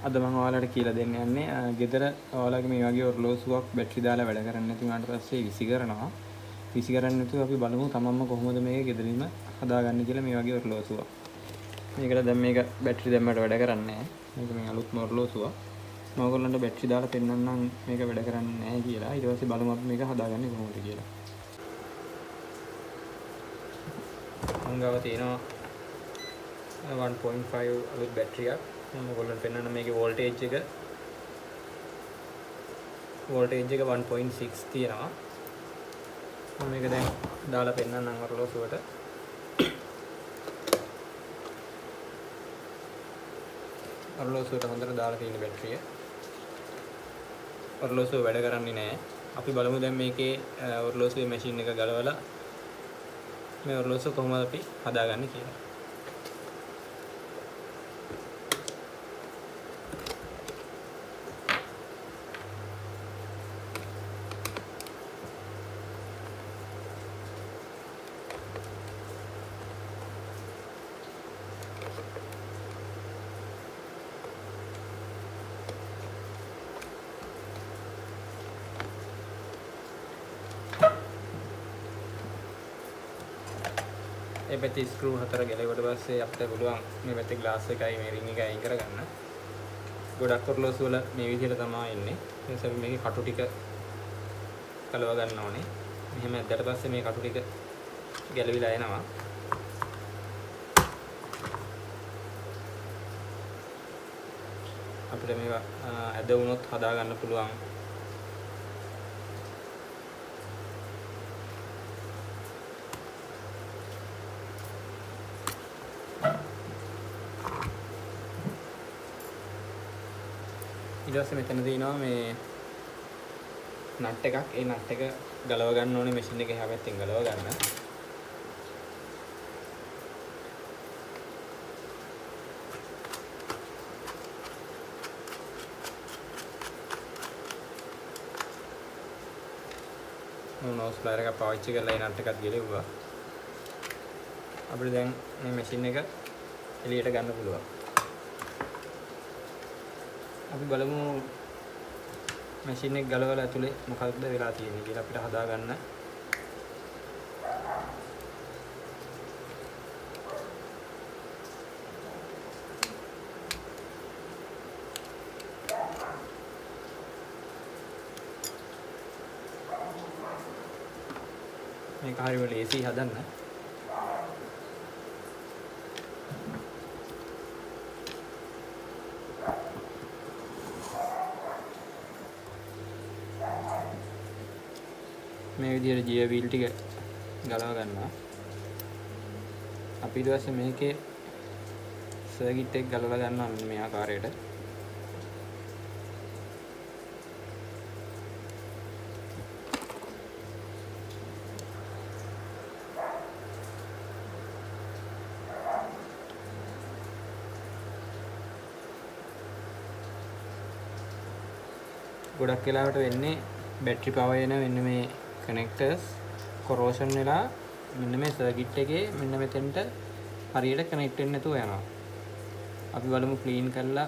අද මම ඔයාලට කියලා දෙන්න යන්නේ ගෙදර ඔයාලගේ මේ වගේ ඔරලෝසුවක් බැටරි දාලා වැඩ කරන්නේ නැති වුණාට පස්සේ විසි කරනවා. විසි කරන්නේ නැතුව අපි බලමු තමන්ම කොහොමද මේක ගෙදරින්ම හදාගන්නේ කියලා මේ වගේ ඔරලෝසුවක්. මේකට දැන් මේක බැටරි දැම්මට වැඩ කරන්නේ නැහැ. මේක මේ අලුත්ම ඔරලෝසුවක්. මම ඔයගොල්ලන්ට බැටරි දාලා පෙන්නන්නම් මේක වැඩ කරන්නේ නැහැ කියලා. ඊට පස්සේ බලමු අපි මේක හදාගන්නේ කොහොමද කියලා. මං ගාව තියෙනවා 1.5 අලුත් බැටරියක්. මම ඔයගොල්ලන්ට පෙන්නන්න මේකේ වෝල්ටේජ් එක 1.6 තියෙනවා. මම මේක දැන් දාලා පෙන්නන්නම් ඔරලෝසුවට. ඔරලෝසුවට හොඳට දාලා තියෙන බැටරිය. ඔරලෝසුව වැඩ කරන්නේ නැහැ. අපි බලමු දැන් මේකේ ඔරලෝසුවේ මැෂින් එක ගලවලා මේ ඔරලෝසුව කොහොමද අපි හදාගන්නේ කියලා. මේ පැත්තේ ස්ක්‍රූ හතර ගැලෙවට පස්සේ අපිට පුළුවන් මේ පැත්තේ ග්ලාස් එකයි මේ රින්ග් එකයි අයින් කරගන්න. ගොඩක් ඔරලෝසු වල මේ විදිහට තමයි එන්නේ. ඒ නිසා අපි මේකේ කටු ටික කලව ගන්න ඕනේ. මෙහෙම ඇද්දට පස්සේ මේ කටු ටික ගැලවිලා එනවා. අපිට මේවා ඇද වුණොත් හදා ගන්න පුළුවන්. ඊට පස්සේ මෙතන තියෙනවා මේ නට් එකක්. ඒ නට් එක ගලව ගන්න ඕනේ මැෂින් එක එහා පැත්තෙන් ගලව ගන්න. මම නෝස් ෆ්ලයර් එකක් පාවිච්චි කරලා ඒ නට් එකත් ගලෙව්වා. අපිට දැන් මේ මැෂින් එක එළියට ගන්න පුළුවන්. අපි බලමු මැෂින් එක ගලවලා ඇතුලේ මොකක්ද වෙලා තියෙන්නේ කියලා අපිට හදාගන්න. මේක හරිම ලේසි හදන්න. මේ විදිහට ගියර් වීල් ටික ගලව ගන්නවා. අපි ඊට පස්සේ මේකේ සර්කිට් එක ගලවලා ගන්නවා මෙන්න මේ ආකාරයට. ගොඩක් වෙලාවට වෙන්නේ බැටරි පවර් එන මෙන්න මේ කනෙක්ටර්ස් කොරෝෂන් වෙලා මෙන්න මේ සර්කිට් එකේ මෙන්න මෙතෙන්ට හරියට කනෙක්ට් වෙන්නේ නැතුව යනවා. අපි බලමු ක්ලීන් කරලා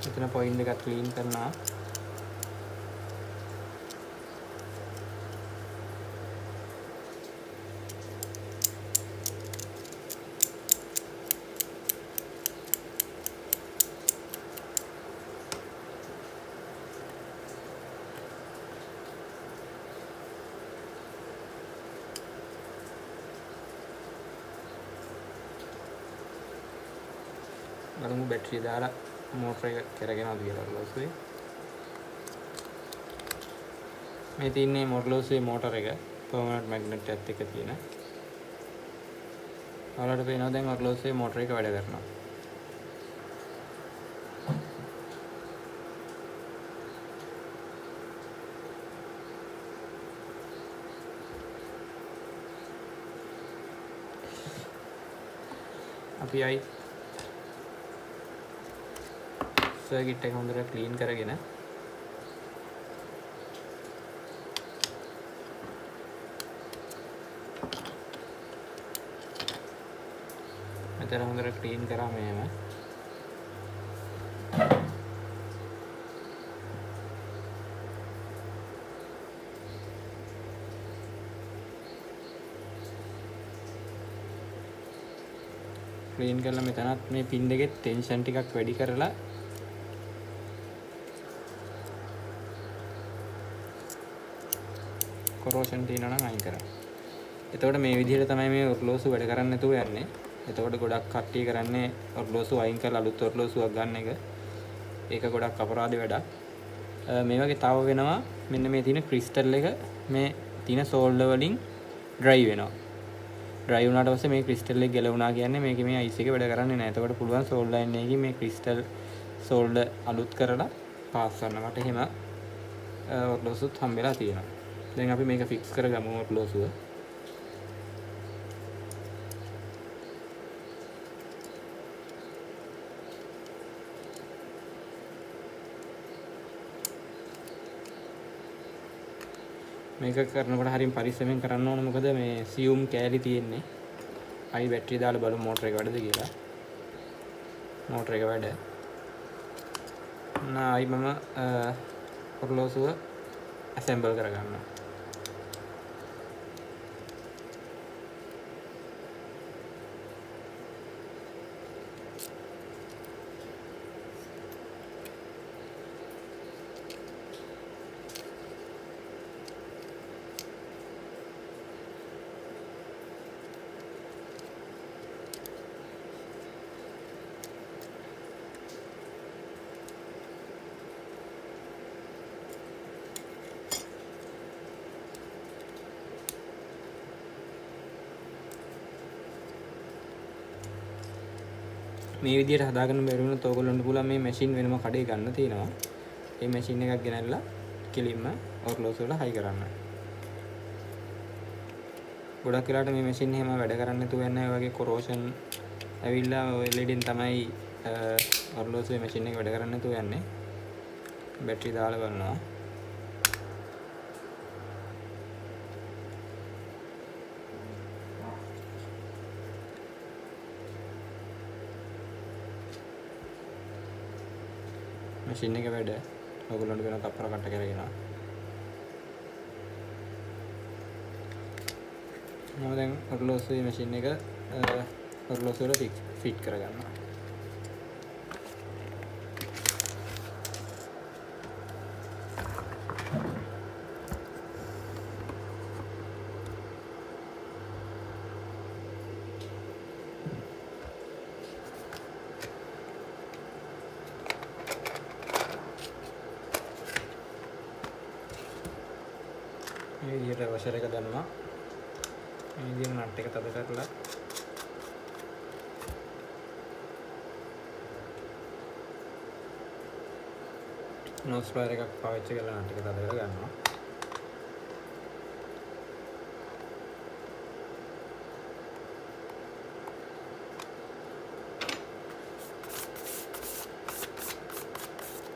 මෙතන පොයින්ට් එකක් ක්ලීන් කරනවා. බලමු බැටරිය දාලා මෝටර එක කරගෙනවද කියලා ඔරලෝසුවේ. මේ තියෙන්නේ ඔරලෝසුවේ මෝටර එක පර්මනන්ට් මැග්නට් එකත් එක්ක තියෙන. ඔයාලට පේනවා දැන් ඔරලෝසුවේ මෝටර එක වැඩ කරනවා. අපි ආයි සර්කිට් එක හොඳට ක්ලීන් කරගෙන මෙතන හොඳට ක්ලීන් කරා මෙහෙම. ක්ලීන් කරලා මෙතනත් මේ පින් දෙකේ ටෙන්ෂන් ටිකක් වැඩි කරලා කොරෝෂන් තියෙනවා නම් අයින් කරන්න. එතකොට මේ විදිහට තමයි මේ ඔර්ලෝසු වැඩ කරන්නේ නැතුව යන්නේ. එතකොට ගොඩක් කට්ටිය කරන්නේ ඔර්ලෝසු අයින් කරලා අලුත් ඔර්ලෝසුවක් ගන්න එක. ඒක ගොඩක් අපරාධ වැඩක්. මේ වගේ තව වෙනවා මෙන්න මේ තියෙන ක්‍රිස්ටල් එක මේ තියෙන සෝල්ඩර් වලින් ඩ්‍රයි වෙනවා. ඩ්‍රයි වුණාට පස්සේ මේ ක්‍රිස්ටල් එක ගැලවුණා කියන්නේ මේකේ මේ අයිස් එක වැඩ කරන්නේ නැහැ. එතකොට පුළුවන් සෝල්ඩර් ලයින් එකකින් මේ ක්‍රිස්ටල් සෝල්ඩර් අලුත් කරලා පාස් කරන්න. මට එහෙම ඔර්ලෝසුත් හම්බෙලා තියෙනවා. දැන් අපි මේක ෆික්ස් කරගමු ඔර්ලෝසුව. මේක කරනකොට හරිම පරිස්සමෙන් කරන්න ඕන, මොකද මේ සියුම් කෑලි තියෙන්නේ. ආයි බැටරිය දාලා බලමු මෝටර එක වැඩද කියලා. මෝටර එක වැඩ. ආයි මම ඔර්ලෝසුව ඇසෙම්බල් කරගන්නවා. මේ විදියට හදාගන්න බැරි වුණොත් ඕගොල්ලන්ට පුළුවන් මේ මැෂින් වෙනම කඩේ ගන්න තියෙනවා. මේ මැෂින් එකක් ගෙනල්ලා කෙලින්ම ඔර්ලෝසු වල හයි කරන්න. ගොඩක් වෙලාවට මේ මැෂින් එහෙම වැඩ කරන්නේ නැතුව යන්නේ ඔය වගේ කොරෝෂන් ඇවිල්ලා ඔය ලෙඩෙන් තමයි ඔර්ලෝසුවේ මැෂින් එක වැඩ කරන්නේ නැතුව යන්නේ. බැටරි දාලා බලනවා. මැෂින් එක වැඩ. ඔයගොල්ලන්ට වෙන තප්පර කට්ට කරගෙන. මම දැන් ඔර්ලෝසුවේ මැෂින් එක ඔර්ලෝසුව වල ෆිට කරගන්නවා. මේ විදිහට වෂර් එක දැම්මා. මේ විදිහට නට් එක තද කරලා නෝස් ප්ලයර් එකක් පාවිච්චි කරලා නට් එක තද කරලා ගන්නවා.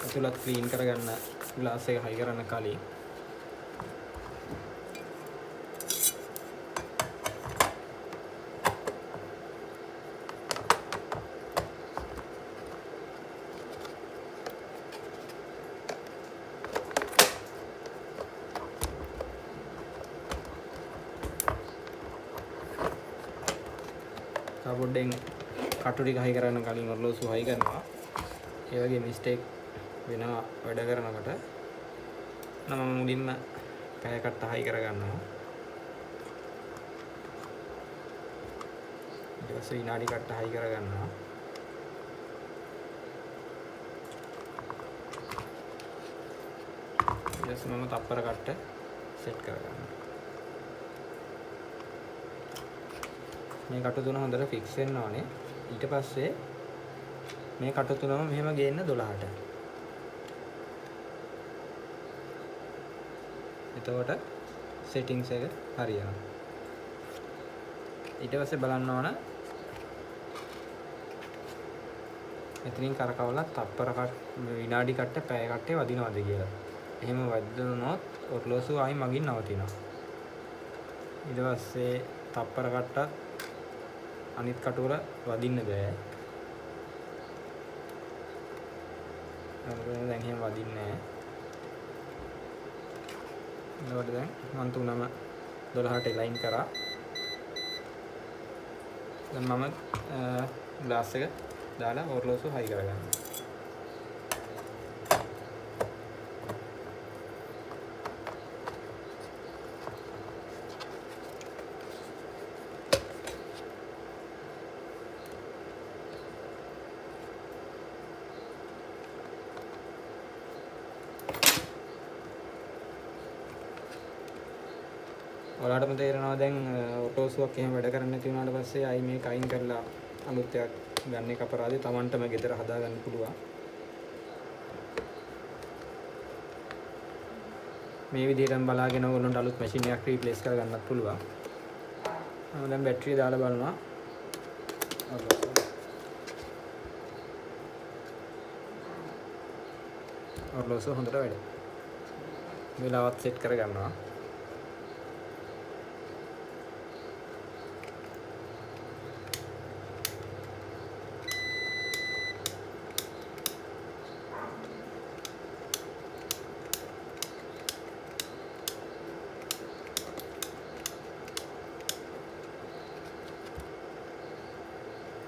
ඇතුළත් ක්ලීන් කරගන්න ග්ලාස් එක හයි කරන්න කලින් පොඩ්ඩෙන් කටු ටික හයි කරන්න කලින් ඔර්ලෝසු හයි කරනවා. ඒ වගේ මිස්ටේක් වෙනවා වැඩ කරනකොට. නම් මම මුලින්ම පැය කට්ට හයි කරගන්නවා. ඊට පස්සේ විනාඩි කට්ට හයි කරගන්නවා. ඊට පස්සේ මම තප්පර කට්ට සෙට් කරගන්නවා. මේ කටු තුන හොඳට ෆික්ස් වෙන්න ඕනේ. ඊට පස්සේ මේ කටු තුනම මෙහෙම ගේන්න 12ට. එතකොට සෙටින්ග්ස් එක හරියනවා. ඊට පස්සේ බලන්න ඕන මෙතනින් කරකවලා තප්පර විනාඩි කට්ට පැය කට්ටේ වදිනවද කියලා. එහෙම වදිනොත් ඔර්ලෝසුව ආයි මගින් නවතිනවා. ඊට පස්සේ තප්පර කට්ටත් අනිත් කටුවල වදින්න බෑ. දැන් එහෙම වදින්නේ නෑ. එතකොට දැන් මම තුනම 12ට ලයින් කරා. දැන් මම ග්ලාස් එක දාලා ඔරලෝසුව හයි කරගන්නවා. ඔයාලටම තේරෙනවා දැන් ඔරලෝසුවක් එහෙම වැඩ කරන්නේ නැති වුණාට පස්සේ ආයි මේක අයින් කරලා අලුත් එකක් ගන්න එක අපරාධේ. Tamanටම ගෙදර හදාගන්න පුළුවන්. මේ විදිහටම බලාගෙන ඔයගොල්ලන්ට අලුත් මැෂින් එකක් රීප්ලේස් කරගන්නත් පුළුවන්. මම දැන් බැටරිය දාලා බලනවා. ඔරලෝසුව හොඳට වැඩ. වෙලාවත් සෙට් කරගන්නවා.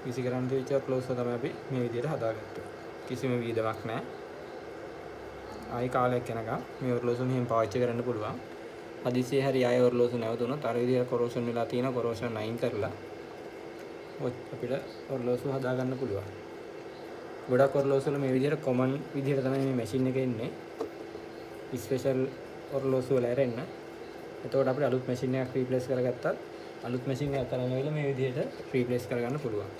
විසි කරන්න තිබිච්ච ඔරලෝසුව තමයි අපි මේ විදිහට හදාගත්තේ. කිසිම වියදමක් නැහැ. ආයි කාලයක් යනකම් මේ ඔරලෝසුව මෙහෙම පාවිච්චි කරන්න පුළුවන්. හදිසියෙ හරි ආය ඔරලෝසුව නැවතුනොත් අර විදිහට කොරෝෂන් වෙලා තියෙන කොරෝෂන් අයින් කරලා අපිට ඔරලෝසුව හදාගන්න පුළුවන්. ගොඩක් ඔරලෝසු වල මේ විදිහට කොමන් විදිහට තමයි මේ මැෂින් එක එන්නේ. ස්පෙෂල් ඔරලෝසු වල ඇරෙන්න. එතකොට අපිට අලුත් මැෂින් එකක් රීප්ලේස් කරගත්තත් අලුත් මැෂින් එකක් අරන් ඇවිල්ලා මේ විදිහට රීප්ලේස් කරගන්න පුළුවන්.